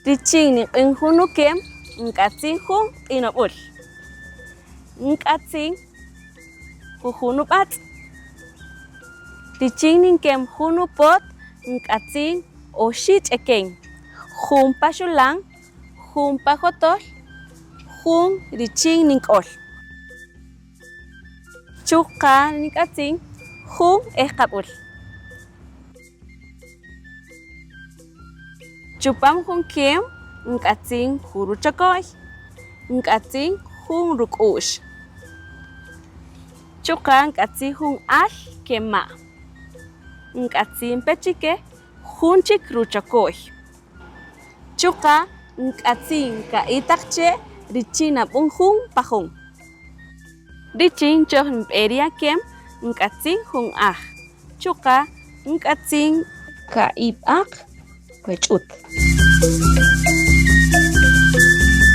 Richin niq'in jun nukem, nk'atzin jun q'inob'ül. Nk'atzin jujun nub'atz'. Richin ninkem jun nupot, nk'atzin oxi' ch'eken, jun pa xulan, jun pa jotol, jun richin nink'ol. Chuqa' nk'atzin jun ejqab'ül. Chupam jun kem nk'atzin jun ruchoko'y, nk'atzin jun ruk'u'x. Chuqa' nk'atzin jun al kema', nk'atzin pe chike jun chik ruchoko'y. Chuqa' nk'atzin ka'i' taq che' richin nab'än jun pajun. Richin choj nb'e ri akem nk'atzin jun aj. Chuqa' nk'atzin ka'ib'aq wech'ut.